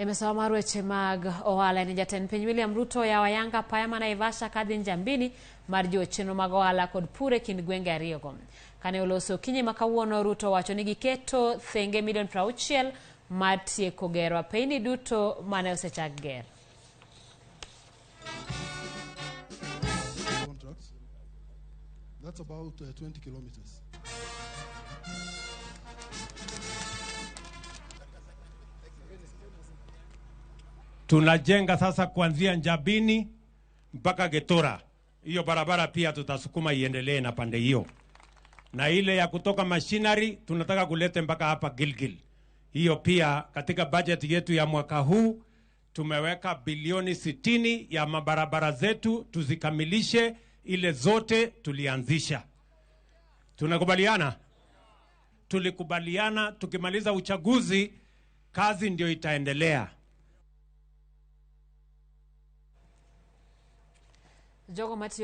E misawa mar weche mag ohala ni jatend piny William Ruto yawo ayanga apaya ma Naivasha kadhi Njambini mar jiwo chenro mag ohala kod pur e kind gwenge ariyogo. Kane oloso okinyi ma kawuono, Ruto owacho ni giketo thenge milion 60 mar tieko gero apeyni duto mane osechak ger. Contracts. That's about 20 kilometers. Tunajenga sasa kuanzia Njabini mpaka Getora. Hiyo barabara pia tutasukuma iendelee na pande hiyo, na ile ya kutoka mashinari tunataka kulete mpaka hapa Gilgil. Hiyo pia katika budget yetu ya mwaka huu tumeweka bilioni 60 ya mabarabara zetu tuzikamilishe, ile zote tulianzisha. Tunakubaliana? Tulikubaliana tukimaliza uchaguzi kazi ndio itaendelea. Jogo matiyo